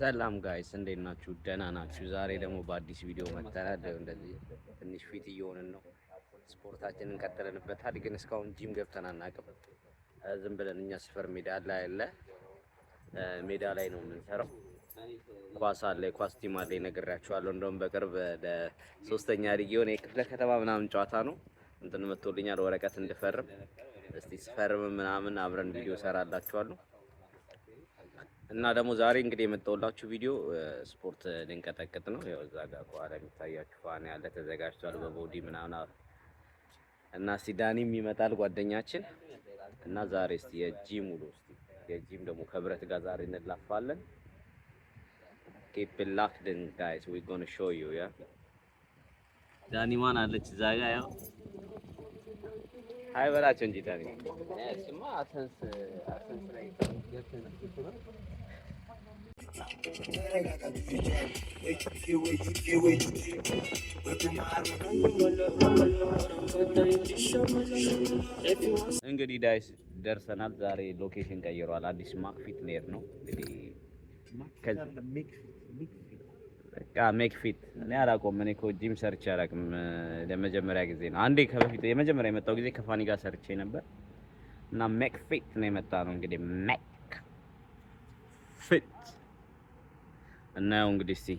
ሰላም guys፣ እንዴት ናችሁ? ደህና ናችሁ? ዛሬ ደግሞ በአዲስ ቪዲዮ መጥተናል። እንደዚህ ትንሽ fit እየሆንን ነው። ስፖርታችንን ቀጥለንበታል፣ ግን እስካሁን ጂም ገብተን አናውቅም። ዝም ብለን እኛ ሰፈር ሜዳ ላይ አለ፣ ሜዳ ላይ ነው የምንሰራው። ኳስ አለ፣ የኳስ team አለ፣ ነግሬያችኋለሁ። እንደውም በቅርብ ለሶስተኛ ሊግ የሆነ የክፍለ ከተማ ምናምን ጨዋታ ነው፣ እንትን መጥቶልኛል ወረቀት እንድፈርም። እስቲ ስፈርም ምናምን አብረን ቪዲዮ ሰራላችኋለሁ። እና ደግሞ ዛሬ እንግዲህ የመጣሁላችሁ ቪዲዮ ስፖርት ልንቀጠቅጥ ነው። ያው እዛ ጋር ከኋላ የሚታያችሁ ፋን ያለ ተዘጋጅቷል በ body ምናምን፣ እና እስቲ ዳኒም ይመጣል ጓደኛችን፣ እና ዛሬ እስቲ የጂም ውሎ፣ እስቲ የጂም ደግሞ ከብረት ጋር ዛሬ እንላፋለን። Keep it locked in, guys, we gonna show you. Yeah, ዳኒ ማን አለች እዛ ጋር፣ ያው hi በላቸው እንጂ ዳኒ። እሱማ አሰንስ አሰንስ ላይ ገብተን ነው። እንግዲህ guys ደርሰናል። ዛሬ location ቀይረዋል። አዲስ ማክፊት ኔር ነው እንግዲህ፣ በቃ ሜክ ፊት እኔ አላውቀውም። እኔ እኮ ጂም ሰርቼ አላውቅም። ለመጀመሪያ ጊዜ ነው። አንዴ ከበፊት የመጀመሪያ የመጣው ጊዜ ከፋኒ ጋር ሰርቼ ነበር እና ሜክ ፊት ነው የመጣ ነው እንግዲህ ሜክ ፊት። እና ያው እንግዲህ እስቲ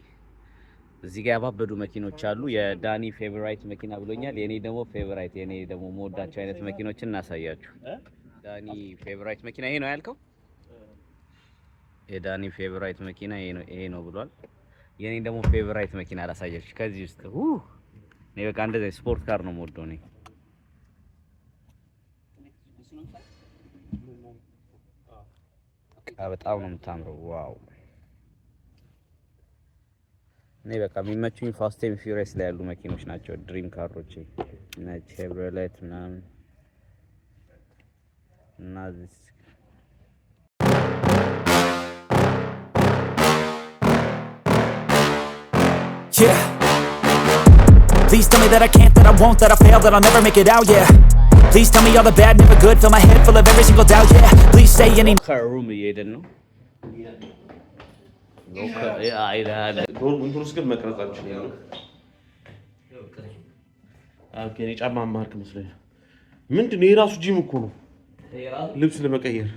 እዚህ ጋር ያባበዱ መኪኖች አሉ። የዳኒ favorite መኪና ብሎኛል። የኔ ደግሞ favorite፣ የኔ ደግሞ መወዳቸው አይነት መኪኖችን እናሳያችሁ። ዳኒ favorite መኪና ይሄ ነው ያልከው? የዳኒ favorite መኪና ይሄ ነው ብሏል። የኔ ደግሞ favorite መኪና አላሳያችሁ ከዚህ ውስጥ። እኔ በቃ እንደዚህ sport car ነው የምወደው እኔ። በቃ በጣም ነው የምታምረው። Wow፣ እኔ በቃ የሚመቹኝ Fast and Furious ላይ ያሉ መኪኖች ናቸው። Dream car ኦቼ እነ Chevrolet ምናምን እና this Yeah. Please tell me that I can't, that I won't, that I fail, that I'll never make it out, yeah. Please tell me all the bad, never good, fill my head full of every single doubt, yeah. Please say any Locker room እየሄድን ነው። Dorm እንትን ውስጥ ግን መቅረጽ አንችልም። Okay፣ እኔ ጫማ ማርክ መስሎኝ ነው። ምንድን ነው? የራሱ ጂም እኮ ነው። ልብስ ለመቀየር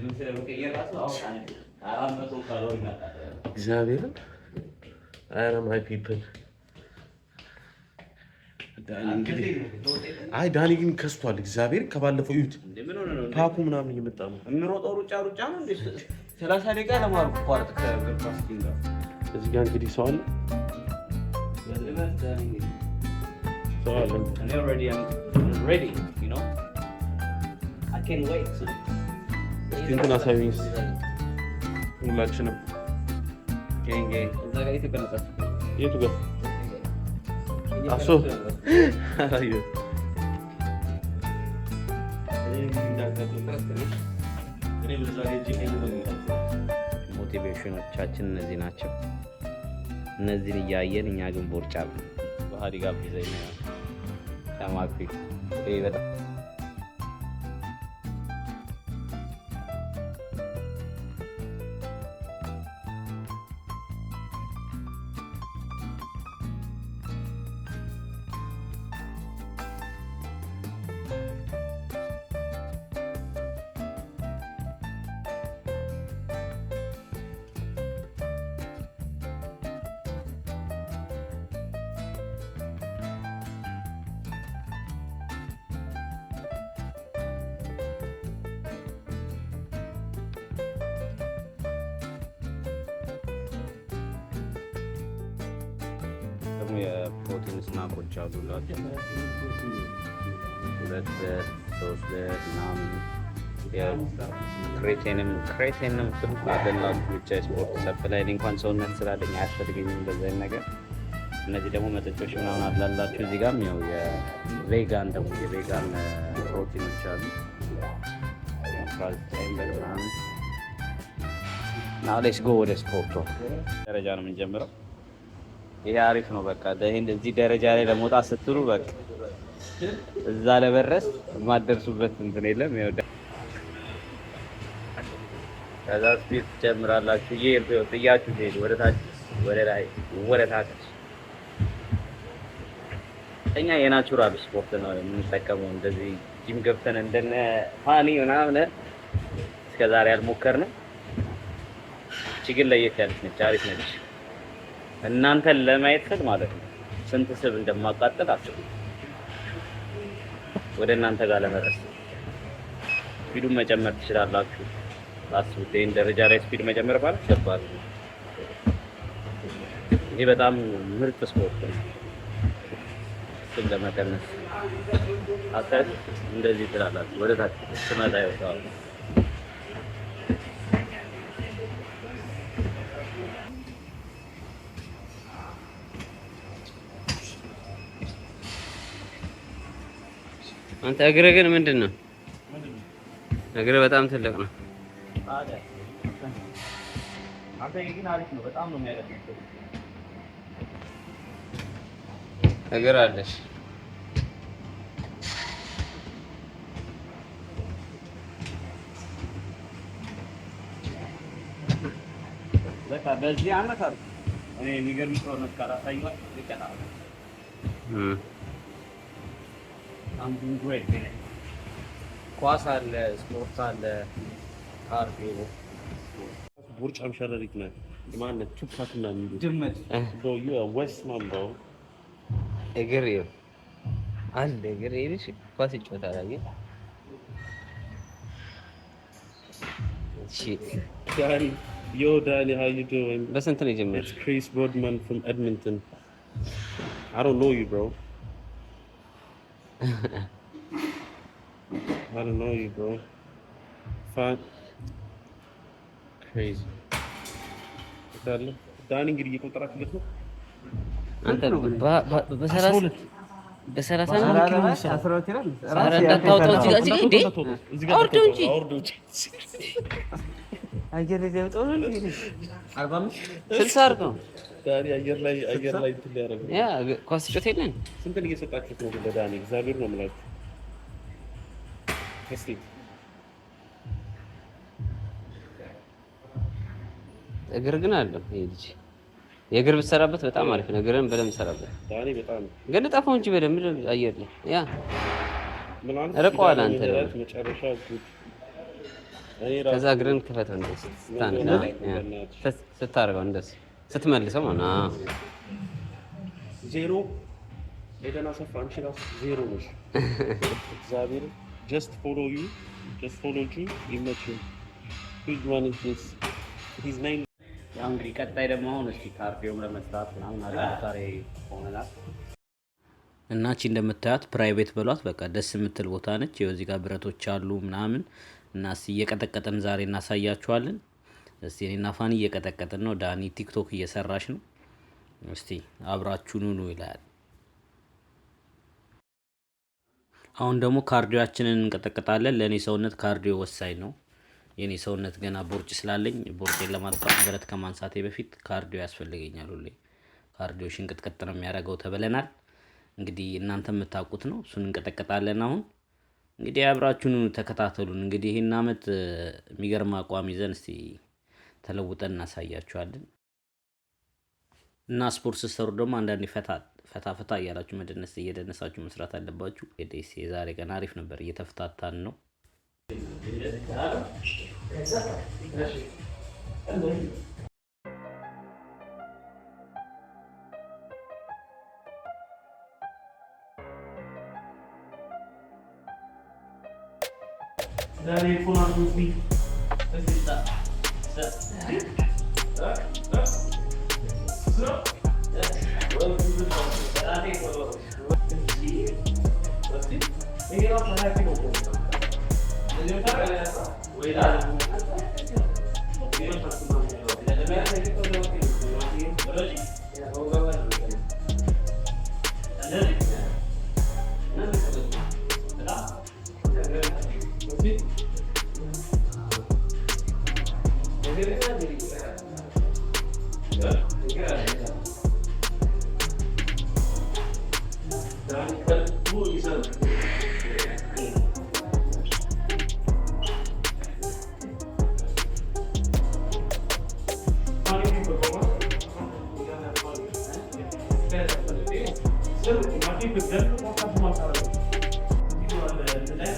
እግዚአብሔርን። ኧረ my people፣ ዳኒ እንግዲህ፣ አይ ዳኒ ግን ከስቷል። እግዚአብሔር ከባለፈው እዩት፣ pack ኡ ምናምን እየመጣ ነው። የምሮጠው ሩጫ ሩጫ ነው እንዴ? 30 ደቂቃ ለማቋረጥ ከእግር ኳስ team ጋር። እዚህ ጋር እንግዲህ ሰው አለ፣ ሰው አለ። እኔ already am ready. I can't wait. እስኪ እንትን አሳዩኝ እስኪ ሁላችንም። Gang gang፣ እዛ ጋር የተቀመጣችሁ። የቱ ጋር? አሶ አላየሁትም። እኔ በዛ ሄጄ Motivation ኦቻችን እነዚህ ናቸው። እነዚህን እያየን እኛ ግን ቦርጫ ባህሪ ጋብዘኝ ነው ከማክፊት። ይሄ በጣም ደግሞ የፕሮቲን snack ኦች አሉላቸው፣ ሁለት ሶስት ምናምን፣ creatine ም creatine ም አለላችሁ። ብቻ የስፖርት supply እንኳን ሰውነት ስላለኝ አያስፈልገኝም እንደዚህ አይነት ነገር። እነዚህ ደግሞ መጠጦች ምናምን አላላችሁ። እዚህ ጋርም ያው የ vegan ደግሞ የ vegan ፕሮቲኖች አሉ። 19 ምናምን። Now let's go ወደ ስፖርቱ ደረጃ ነው የምንጀምረው። ይሄ አሪፍ ነው። በቃ ይሄን እዚህ ደረጃ ላይ ለመውጣት ስትሉ በቃ እዛ ለመድረስ የማትደርሱበት እንትን የለም። ያው ከዛ speed ትጨምራላችሁ። እየሄዱ ጥያችሁ ትሄዱ ወደ ታች፣ ወደ ላይ፣ ወደ ታች። እኛ የ natural ስፖርት ነው የምንጠቀመው። እንደዚህ ጂም ገብተን እንደነ ፋኒ ምናምን እስከ ዛሬ አልሞከርንም። እቺ ግን ለየት ያለች ነች፣ አሪፍ ነች። እናንተን ለማየት ስል ማለት ነው ስንት ስብ እንደማቃጠል አስቡ። ወደ እናንተ ጋር ለመድረስ speed ኡን መጨመር ትችላላችሁ። አስቡት፣ ይህን ደረጃ ላይ speed መጨመር ማለት ከባድ ነው። ይህ በጣም ምርጥ ስፖርት ነው። ስብ ለመቀነስ አታዩ፣ እንደዚህ ትላላችሁ። ወደ ታች ስመጣ ይወጣል። አንተ እግርህ ግን ምንድን ነው? እግርህ በጣም ትልቅ ነው። አንተ ግን አሪፍ ነው። በጣም ነው የሚያደርገው። እግር አለሽ። በቃ በዚህ አመት አሉ እኔ የሚገርም ሰውነት ካላሳየኋቸው ይቀጣል። I'm doing great. ኳስ አለ፣ ስፖርት አለ፣ cardio። ቦርጫም ሸረሪት ነህ። ማነህ? ቱፓክ ምናምን የሚሉት። ድመት። Bro, you a West man, bro. እግር ይኸው አለ፣ እግር ይኸውልሽ ኳስ ይጫወታል። አየህ፣ እሺ። Danny, yo, Danny, how you doing? በስንት ነው የጀመረው? It's Chris Boardman from Edmonton. I don't know you, bro. I don't know you, bro. Fine. Crazy. ታለ ዳኒ እንግዲህ እየቆጠራችሁለት ነው። አንተ በ30 ነው። ኧረ እንዳታወጣው፣ እዚህ ጋር፣ እዚህ ጋር እንዴ፣ አውርደው እንጂ። አውርደው እንጂ። 60 አድርገው። ዳኒ አየር ላይ እንትን ሊያደርግ ነው። ያ ኳስ ጮት የለን። ስንትን እየሰጣችሁት ነው ግን ለዳኒ? እግዚአብሔር ነው የምላችሁ። እስቲ። እግር ግን አለው ይሄ ልጅ። የእግር ብትሰራበት በጣም አሪፍ ነው። እግርን በደንብ ሰራበት። ዳኒ በጣም ግን ጠፋው እንጂ በደንብ አየር ላይ ያ ምን አለ? ርቀዋል። ኪዳነ አንተ ምህረት ደግሞ። መጨረሻ ጉድ። እኔ ከዛ ራሱ እግርን ክፈተው እንደዚህ ስታነሳ፣ ያ ስታደርገው እንደዚህ ስትመልሰው ማለት ነው። አዎ። ዜሮ። ኤደን አሰፋ፣ አንቺ ራሱ ዜሮ ነሽ። እግዚአብሔር just follow you, just follow you። ይመችህ። Which one is this? His name? ያው እንግዲህ ቀጣይ ደግሞ አሁን እስኪ cardio ም ለመስራት ምናምን አሪፍ ቦታ ላይ ሆነናል። እና እቺ እንደምታያት private በሏት፣ በቃ ደስ የምትል ቦታ ነች። ይኸው እዚህ ጋር ብረቶች አሉ ምናምን እና እስኪ እየቀጠቀጥን ዛሬ እናሳያችኋለን። እስቲ እኔና ፋኒ እየቀጠቀጥን ነው። ዳኒ ቲክቶክ እየሰራሽ ነው። እስቲ አብራችሁን ሁኑ ይላል። አሁን ደግሞ cardio ኣችንን እንቀጠቅጣለን። ለእኔ ሰውነት cardio ወሳኝ ነው። የኔ ሰውነት ገና ቦርጭ ስላለኝ ቦርጬን ለማጥፋት ብረት ከማንሳቴ በፊት cardio ያስፈልገኛል። ሁሌ cardio ሽንቅጥቅጥ ነው የሚያደርገው ተብለናል። እንግዲህ እናንተ የምታውቁት ነው። እሱን እንቀጠቅጣለን። አሁን እንግዲህ አብራችሁን ተከታተሉን። እንግዲህ ይህን አመት የሚገርም አቋም ይዘን እስቲ ተለውጠን እናሳያችኋለን። እና ስፖርት ስትሰሩ ደግሞ አንዳንዴ ፈታ ፈታ ፈታ እያላችሁ መደነስ፣ እየደነሳችሁ መስራት አለባችሁ። እንግዲህ የዛሬ ቀን አሪፍ ነበር፣ እየተፍታታን ነው። ዳኒ እኮ ነው እዚህ። ለምን ፖድካስት ማታረጉ? ቪዲዮ አለ እንትን ላይ፣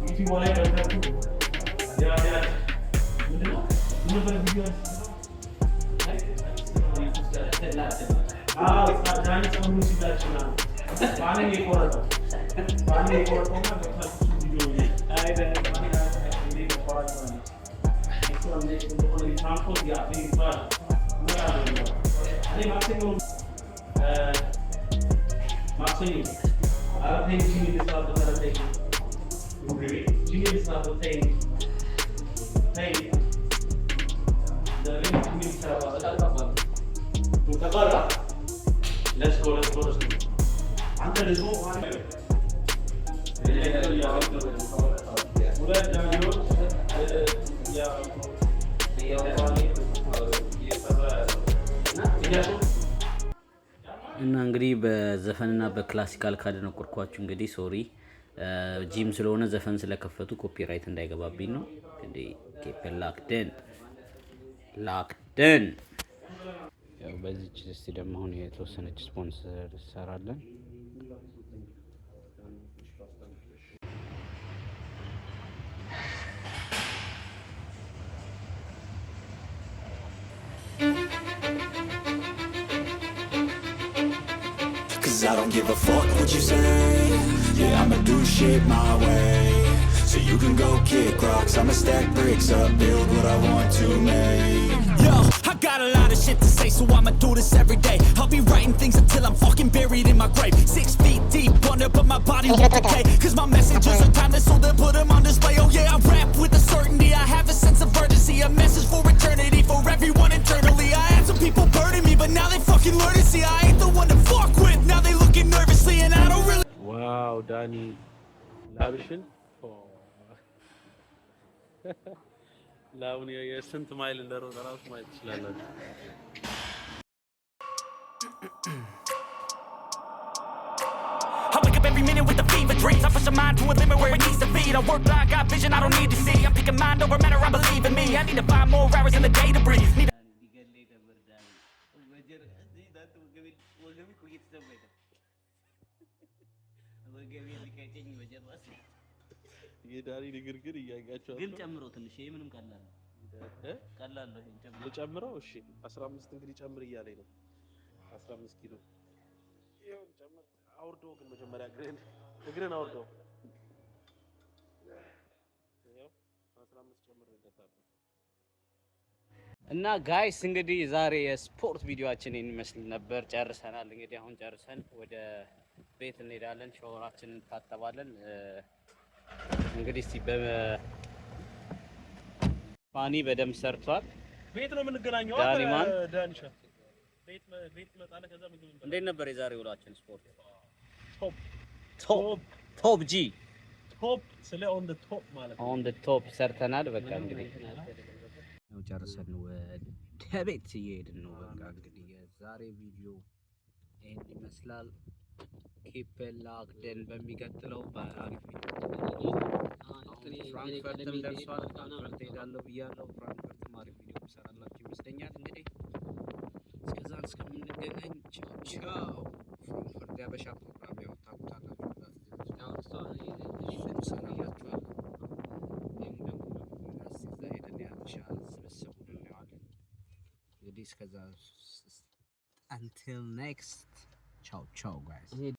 ዩቲዩብ ላይ ገብታችሁ ያ ምንድን ነው? ምን ነበር ቪዲዮ? አዎ፣ ዳኒ ፀጉሩን ሲላጭ ምናምን ባኔ የቆረጠውና ገብታችሁ እሱ ቪዲዮ ፍራንክፈርት እኔ ማክሰኞ ኧረ ተይ፣ ጂም ልስራበት፣ ኧረ ተይ ጂም ልስራበት፣ ተይ ተይ፣ ጂም ልስራበት። ከባድ ነው። Let's go, let's go, let's go. አንተ ደግሞ ሁለት ዳኒዎች እየሰራ ያለው እና እንግዲህ በዘፈንና በ classical ካደነቆርኳችሁ እንግዲህ sorry። ጂም ስለሆነ ዘፈን ስለከፈቱ copyright እንዳይገባብኝ ነው። እንግዲህ keep locked in, locked in። ያው በዚች እስቲ ደግሞ አሁን የተወሰነች ስፖንሰር እንሰራለን። 'Cause I don't give a fuck what you say. Yeah, I'ma do shit my way. So you can go kick rocks, I'ma stack bricks up, build what I want to make. Yo, I got a lot of shit to say, so I'ma do this every day. I'll be writing things until I'm fucking buried in my grave. 6 feet deep under, but my body won't decay. 'Cause my messages are timeless, so they'll put them on display. Oh yeah, I rap with a certainty. I have a sense of urgency, a message for eternity, for everyone internally. I had some people burning me, but now they fucking learn to see I ain't the one to fuck with. Now they looking nervously, and I don't really. Wow, ዳኒ ላብሽን ላቡን የስንት ማይል እንደሮጠ ራሱ ማየት ትችላላችሁ። I wake up every minute with a fever dreams. I push my mind to a limit where it needs to be. I work blind, got vision I don't need to see. I'm picking mind over matter, I believe in me. I need to find more hours in the day to breathe. Need ሊገለኝ ነበር ዳኒ። ወገቤ እኮ እየተሰማኝ ነው። ወገቤ ሊቀጨኝ በጀርባ። የዳኒ ንግግር እያያቸው ግን ጨምሮ ትንሽ፣ ይሄ ምንም ቀላል ነው። ቀላል ነው። ይሄን ጨምሮ። ልጨምረው? እሺ፣ 15 እንግዲህ ጨምር እያለኝ ነው። 15 ኪሎ ይኸው ጨምር። አውርዶ ግን መጀመሪያ እግርህን እግርህን አውርደው። ይኸው 15 ጨምሬለታለሁ። እና guys እንግዲህ ዛሬ የስፖርት ቪዲዮአችን ይህን ይመስል ነበር። ጨርሰናል። እንግዲህ አሁን ጨርሰን ወደ ቤት እንሄዳለን። ሻወራችንን እንታጠባለን። እንግዲህ እስቲ በፋኒ በደንብ ሰርቷል። ቤት ነው የምንገናኘው። ዳኒ ማን? ዳኒሻ ቤት ቤት ትመጣለህ፣ ከዛ ምግብ እንበላለን። እንዴት ነበር የዛሬ ውሏችን ስፖርት? Top. Top, top G. Top ስለ on the top ማለት ነው። On the top ሰርተናል። በቃ እንግዲህ ያው ጨርሰን ወደ ቤት እየሄድን ነው። በቃ እንግዲህ የዛሬ ቪዲዮ ይህን ይመስላል። Keep locked in። በሚቀጥለው በአሪፍ ቪዲዮ ፍራንክፈርትም ደርሷል። ፍራንክፈርት ሄዳለሁ ብያለሁ። ፍራንክፈርትም አሪፍ ቪዲዮ ሰራላችሁ ይመስለኛል። እንግዲህ እስከዛ እስከምንገናኝ ቻው ቻው። ፍራንክፈርት ያበሻ ፕሮግራም ያው ታውቁታላችሁ። እሱን ሰራላችኋለሁ። እዛ ሄደን የሀበሻ ስብስቡን እናየዋለን። እንግዲህ እስከዛ until next, ቻው ቻው guys.